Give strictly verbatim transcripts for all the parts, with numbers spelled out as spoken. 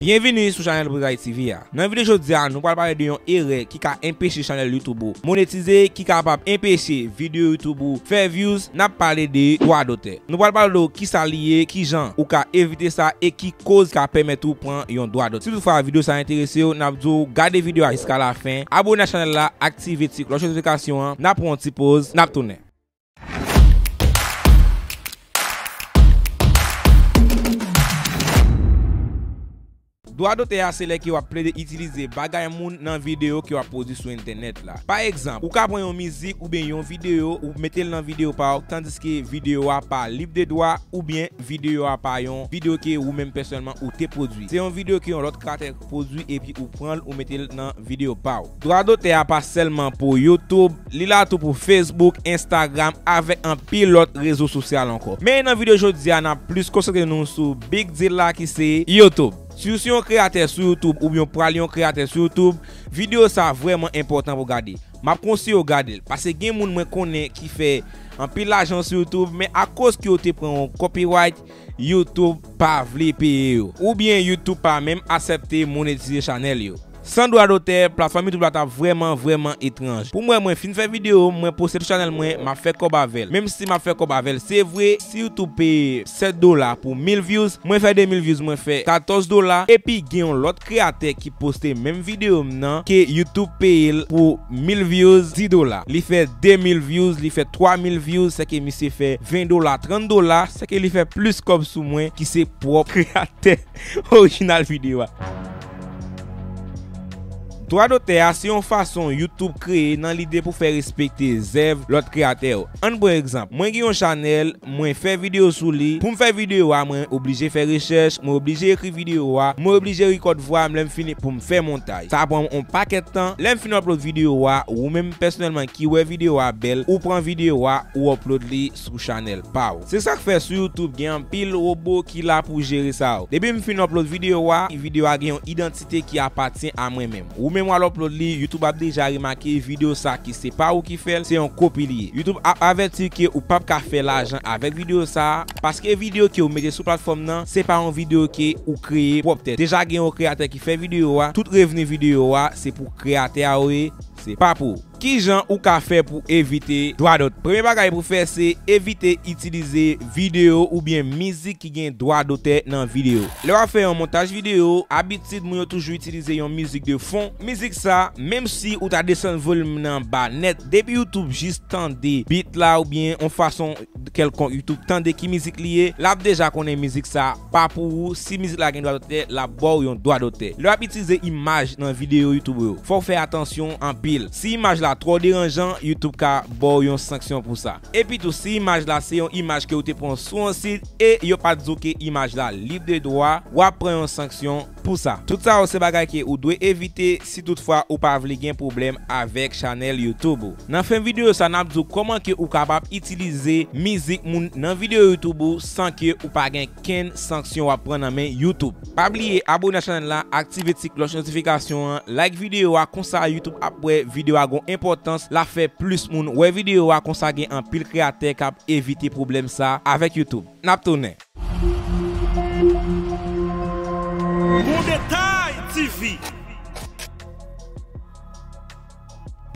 Byenvini sou chanèl Brizay T V a. Nan videyo jodi a, nou pral pale de yon erè ki ka enpeche chanèl YouTube ou monetize, ki kapab enpeche videyo YouTube ou fè views. N ap pale de dwa dotè. Nou pral pale de kisa li ye, kijan ou ka evite sa e ki koz ka pèmèt ou pran yon dwa dotè. Si toutfwa videyo sa enterese w, n ap di w gade videyo a jiska lafen, abone a chanèl la, aktive ti klòch notifikasyon an, n ap pran yon ti poz, n ap tounen. Dwa dotè a se lè ke w ap plede itilize bagay moun nan videyo ke w ap pwodui sou entènèt la. Pa egzanp, ou ka pran yon mizik oubyen yon videyo, ou mete l nan videyo pa w, tandiske videyo a pa lib de dwa, oubyen videyo a pa yon videyo ke ou menm pèsonèlman ou te pwodui. Se yon videyo ke yon lòt kreyatè pwodui epi ou pran l, ou mete l nan videyo pa w. Dwa dotè a pa sèlman pou YouTube, li la tou pou Facebook, Instagram, avèk anpil lòt rezo sosyal ankò. Men nan videyo jodi a, n ap plis konsantre nou sou big deal la ki se YouTube. Si w se yon kreyatè sou YouTube oubyen w pral yon kreyatè sou YouTube, videyo sa vrèman enpòtan pou gade. M ap konseye w gade l, paske gen moun mwen konnen ki fè anpil lajan sou YouTube, men akoz ke yo te pran yon copyright, YouTube pa vle peye yo. Oubyen YouTube pa menm aksepte monetize chanèl yo. San dwa dotè, platfòm YouTube la t ap vrèman, vrèman etranj. Pou mwen, mwen fin fè videyo, mwen poste l sou chanèl mwen, m ap fè kòb avè l. Menm si m ap fè kòb avè l, se vre, si YouTube peye sèt dola pou mil views, mwen fè de mil views, mwen fè katòz dola. Epi gen yon lòt kreyatè ki poste menm videyo m nan, ke YouTube peye l pou mil views, dis dola. Li fè de mil views, li fè twa mil views, sèke misye fè ven dola, trant dola, sèke li fè plis kòb sou mwen, ki se pwòp kreyatè orijinal videyo a. Dwa dotè a se yon fason YouTube kreye nan lide pou fè respekte zèv lòt kreyatè yo. Ann pran egzanp, mwen gen yon chanèl, mwen fè videyo sou li. Pou m fè videyo a, mwen oblije fè rechèch, mwen oblije ekri videyo a, mwen oblije rekòd vwa m lè m fini pou m fè montaj. Sa pran m yon pakèt tan. Lè m fin upload videyo a, ou menm pèsonèlman ki wè videyo a bèl, ou pran videyo a, ou upload li sou chanèl pa w. Se sa k fè sou YouTube gen anpil wobo ki la pou jere sa yo. Depi m fin upload videyo a, videyo a gen yon idantite ki apatyen a mwen menm. Ou menm w al upload li, YouTube ap deja remake videyo sa ki se pa ou ki fè l, se yon kopi li ye. YouTube ap avèti ke ou p ap ka fè lajan avèk videyo sa, paske videyo ke ou mete sou platfòm nan, se pa yon videyo ke ou kreye pwòp tèt. Deja gen yon kreyatè ki fè videyo a, tout revni videyo a, se pou kreyatè a yo ye, se pa pou ou. Kijan ou ka fè pou evite dwa dotè? Premye bagay pou fè se evite itilize videyo oubyen mizik ki gen dwa dotè nan videyo. Lè w ap fè yon montaj videyo, abitid moun yo toujou itilize yon mizik de fon. Mizik sa, menm si ou ta desann volim nan ba nèt, depi YouTube jis tande beat la oubyen yon fason kèlkonk YouTube tande ki mizik li ye, l ap deja konnen mizik sa pa pou ou. Si mizik la gen dwa dotè, l ap ba w yon dwa dotè. Lè w ap itilize imaj nan videyo YouTube yo, fò w fè atansyon anpil. Si imaj la twò deranjan, YouTube ka ba w yon sanksyon pou sa. Epi tou, si imaj la se yon imaj ke w te pran sou yon sit e yo pa t di w ke imaj la lib de dwa, w ap pran yon sanksyon pou sa. Tout sa yo se bagay ke ou dwe evite si toutfwa ou pa vle gen pwoblèm avèk chanèl YouTube ou. Nan fen videyo sa, n ap di w kòman ke ou kapab itilize mizik moun nan videyo YouTube ou san ke ou pa gen kenn sanksyon w ap pran nan men YouTube. Pa bliye abone a chanèl la, aktive ti klòch notifikasyon an, like videyo a, konsa YouTube ap wè videyo a gon enpòtans, l ap fè plis moun wè videyo a, konsa gen anpil kreyatè k ap evite pwoblèm sa avèk YouTube. N ap tounen. Bon Detay T V.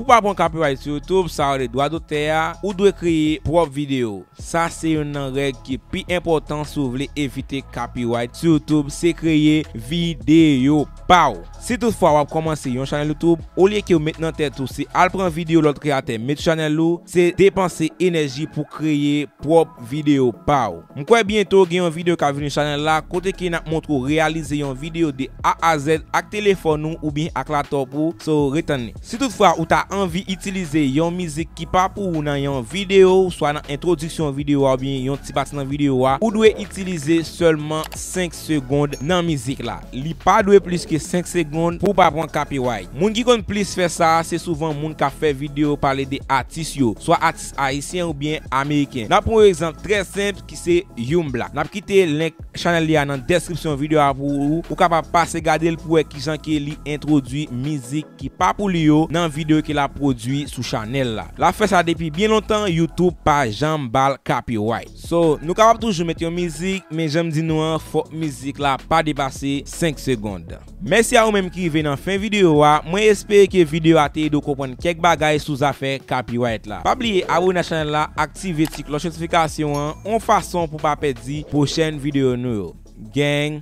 Pou pa pran copyright sou YouTube, sa yo rele dwa dotè a, ou dwe kreye pwòp videyo. Sa se youn nan règ ki pi enpòtan si w vle evite copyright sou YouTube, se kreye videyo pa w. Si toutfwa w ap kòmanse yon chanèl YouTube, olye ke w met nan tèt ou se al pran videyo lòt kreyatè met sou chanèl ou, se depanse enèji pou kreye pwòp videyo pa w. M kwè byento gen yon videyo k ap vini sou chanèl la, kote ke n ap montre w reyalize yon videyo de A a Z ak telefòn ou oubyen ak laptop ou, so ret tann li. Si toutfwa ou ta anvi itilize yon mizik ki pa pou ou nan yon videyo, swa nan entwodiksyon videyo a oubyen yon ti pati nan videyo a, ou dwe itilize sèlman senk segonn nan mizik la. Li pa dwe plis ke senk segonn pou w pa pran copyright. Moun ki konn plis fè sa, se souvan moun k ap fè videyo pale de atis yo, swa atis ayisyen oubyen ameriken. N ap pran yon egzanp trè senp ki se Young Black. N ap kite link chanèl li a nan deskripsyon videyo a pou ou. Ou kapab pase gade l pou wè kijan ke li entwodui mizik ki pa pou li yo nan videyo ke l ap pwodui sou chanèl la. L ap fè sa depi byen lontan, YouTube pa janm ba l copyright. So, nou kapab toujou met yon mizik, men jan m di nou an, fòk mizik la pa depase senk segonn. Mèsi a ou menm ki rive nan fen videyo a. Mwen espere ke videyo a te ede w konprann kèk bagay sou zafè copyright la. Pa bliye abone ak chanèl la, aktive ti klòch notifikasyon an, yon fason pou w pa pèdi pwochèn videyo nou yo. Gang,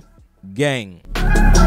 gang.